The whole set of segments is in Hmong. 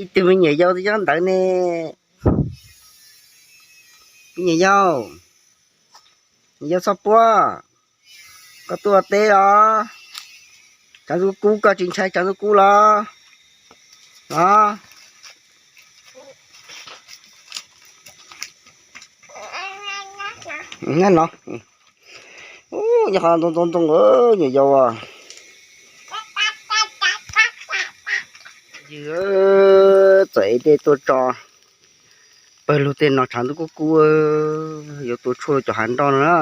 Ib tug me nyuam yaus twb nyob ntawd ne. Me nyuam yaus, nyuam yaus txhob puab, koj tuaj ua teb los? Tshav ntuj kub koj tsis ntshai tshav ntuj kub los? Los. Nyob no. Ub, nyob qhov ntoo ntoo ntoo, nyuam yaus. Yog txawm ev dej tuaj tso pawg lug tej no tshav ntuj kub kub, yuav tua tshuaj cov hav nroj no na.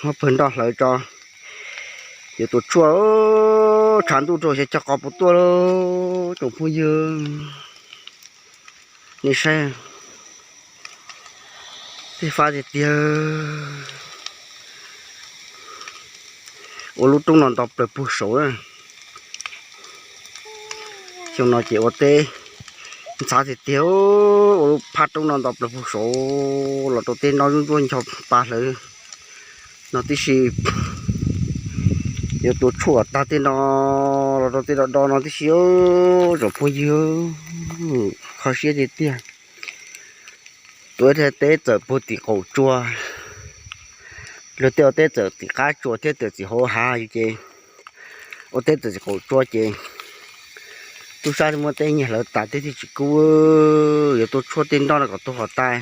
Muab pawg nroj hlawv tso, yuav tua tshuaj, tshav ntuj rau xyov cog qos puas tuaj lauj tsoom phooj ywg. Nej saib, tej fab tiag tiag. Ua lub roob no nto plaws puag saud. Xyoo no ces ua teb ntxhab tiag tiag, ua lub phab roob no nto plaws puag saud los rau tej no ntsuab ntsuab ncho pa hlawv no tib si. Yuav tua tshuaj tag tej no los rau tej do do no tib si, tsoom phooj ywg. Kho siab tiag tiag. Tus ua teb txawm puag tim qaum tsua, luag tej ua teb txawm tim qab tsua thiab txawm tim hauv hav ces ua teb txawm tim qaum tsua ces tub sab muab teb nyiag hlawv tas teb thiaj tsis kub. Yuav tua tshuaj tej nroj no kom tuag huv tas,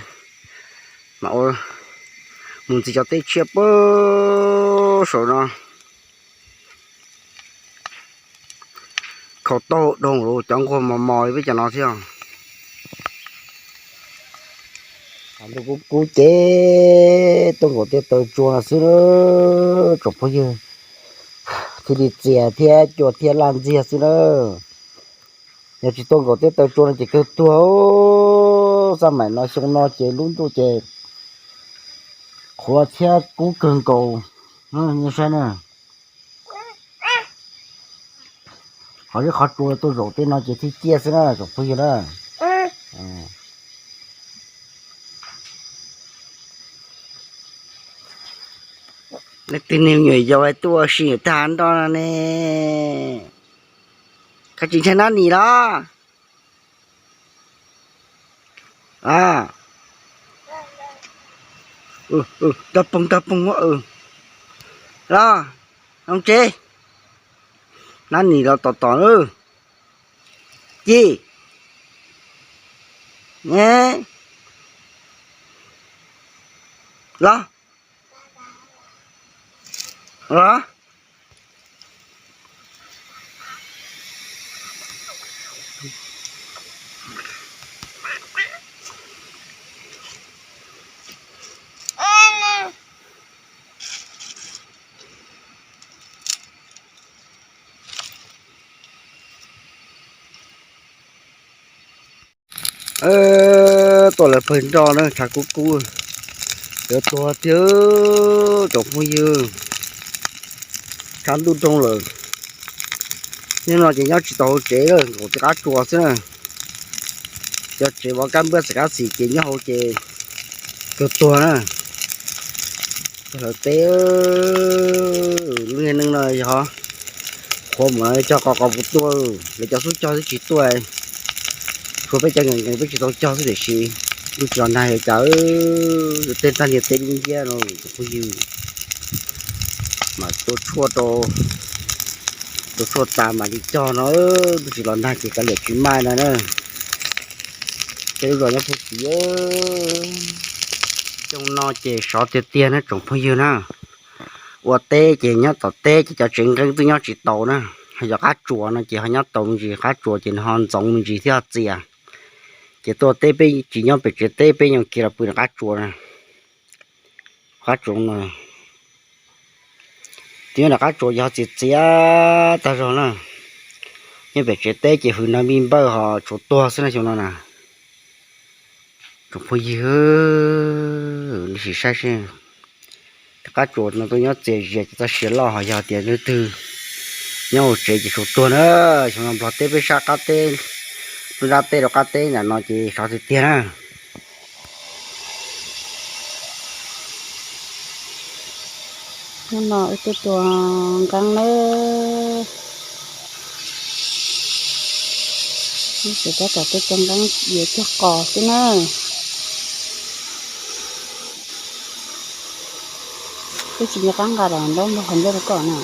mas ua mus ntxiv cov teb tshiab puag saum no. Khau tau doog los cov nquag mos mos li peb cov no thiab. Ntuj kub kub ces tuaj nkaum tej taw tsua no xwb na, tsoom phooj ywg, thiaj li txias thiab cua thiab laj ntxiag xwb na. Yog tsis tuaj nkaum tej taw tsua no ces kawg tuag. Xab maim no xyoo no ces lub ntuj ces qhuav thiab kub kawg nkaus. Nej saib na, qhov zeb qhov tsua tuaj zaum tej no ces thiaj ciaj xwb na tsoom phooj ywg na. Leej twg niag me nyuam yaus tuaj ua si tag nrho no ne? Koj tsis ntshai nab nis los? Nrog poog nrog poog, los, zoo tsev, nab nis los tom tom. Ci, los, los. Tuaj lawv pawg nroj na, tshav kub kub, yuav tuag tiag tsoom phooj ywg. Tshav ntuj roo lawm, nim no ces nyob tsis tau hauv tsev, nkaum tej qab tsua xwb na. Cov tsev vov kab npab txhais kab xis ces nyob hauv ces tuag tuag na. Lawv teb, lub niag neej no yog qhuav mus cog qos qos puas tuaj, lawv cov xub cog twb tsis tuaj, tshuav peb cov nkees nkees peb tsis tau cog xwb tiam sis twb tsis los nag li cas. Tej tag niag teb dub nciab no tsoom phooj ywg, mas tua tshuaj rau, tua tshuaj tas mam li cog no, twb tsis los nag ces kav liam tsis maj no na. Tej lub zos nyob puag tid, xyoo no ces sov tiag tiag na tsoom phooj ywg na. Ua teb ces nyob tom teb ces cov tsev nqeeb twb nyob tsis tau na. Ho yog qab tsuas no ces ho nyob tau me ntsis, qab tsuas ces nws ho ntxoov me ntsis thiab ho txias. Ces tuaj teb peb tsis nyob pem tsev teb, peb yuav kiag los pw nram qab tsuas na. Qab tsuas no, twb nyob nram qab tsuas ces ho txias txias tag zog na. Nyob pem tsev teb ces hws nag npij npawj ho tshuav tuag xwb na xyoo no na. Tsoom phooj ywg, nej sim saib seb, qab tsuas no tuaj nyob txias zias ces txoj sia loj, ho yog tias leej twg nyob hauv tsev ces tshuav tuag na. Xyoo no nplog teb peb sab qab teb, lub nrab teb rau qab teb ntawm no ces sov tiag tiag na. Hnub no wb tuaj tua nqeeb nawb. Ces tab tom tuaj cog nqeeb yuav cog qos xwb na. Twb tsis nco qab nqa los ntaub npog qhov ncauj rau koj na.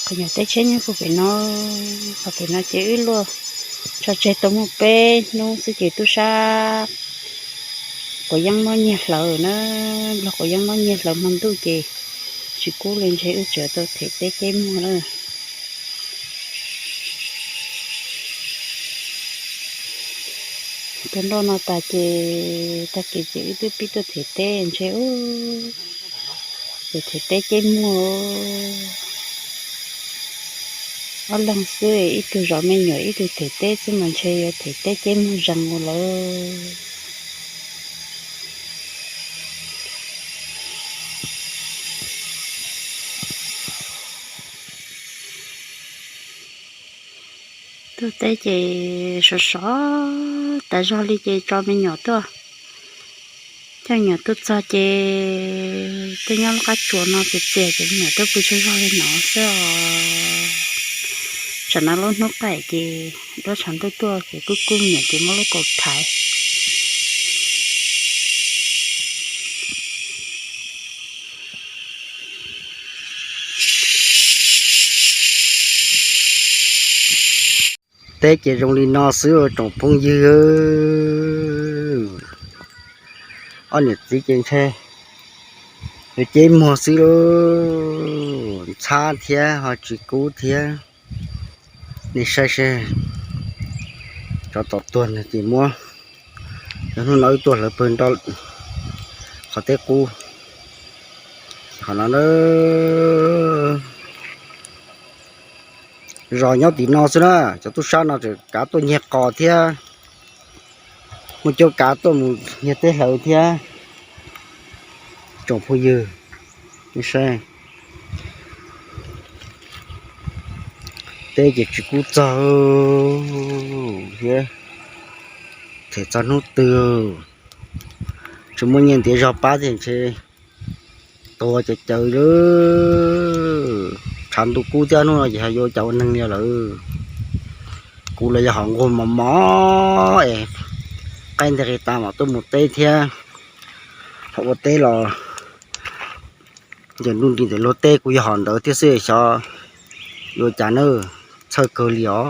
Qhov nyuam teb tsheb nyob puag pem no, qhov pem no ces wb luaj tso tseg tau muaj peb hnub xwb ces tub sab quav yeeb mob nyiag hlawv na, nplog quav yeeb mob nyiag hlawv hmo ntuj ces tsis kub li ntshe wb tseem tau them teb ceb muag na. Tuaj nroj no tas ces tag kis ces wb twb pib tuaj them teb ntshe ub, ces them teb ceb muag. Ob leeg xwb ib tug zov me nyuam ib tug them teb xwb mas ntshe yuav them teb ceb muag zeeg ua lawm. Tuaj teb ces sov sov tas zog li ces tso me nyuam tuaj. Coj me nyuam tuaj txog ces twb nyob lub qab tsuas no txias txias ces me nyuam tuaj pw tsaug zog li no xwb os. Tsam no lub hnub qaij ces duab tshav ntuj tuaj ces kub kub me nyuam ces muab lub kaus thaiv. Teb ces zoo li no xwb tsoom phooj ywg. Ob niam txiv ces ntshe yuav ceb muag xwb lauj, ntxhab thiab ho tsis kub thiab. Nej saib seb, tsov tom tuag no ces muab, hnub no wb tuaj hlawv pawg nroj qhov teb qub. Qhov no na, zos nyob tim no xwb na, cov tub sab no tseem kav tuaj nyiag qos thiab, muaj coob kav tuaj mus nyiag teb hlawv thiab. Tsoom phooj ywg, saib, teb ces tsis kub txog thiab, them txog hnub twg tsis muaj nyiaj ntiav zog pab thiab ntshe tuag caws caws lawm. Tshav ntuj kub thiab hnub no ces ho yuav cas ua neeg li lawm. Kuv los yog hom nquag mos mos es qaij ntev qis tas mam tuaj mus teb thiab, ho ua teb los ncaws nruj nris ntawm luag teb kuv yog hom ntawd thiab xwb xyov yuav cas na, txhawj kawg li os.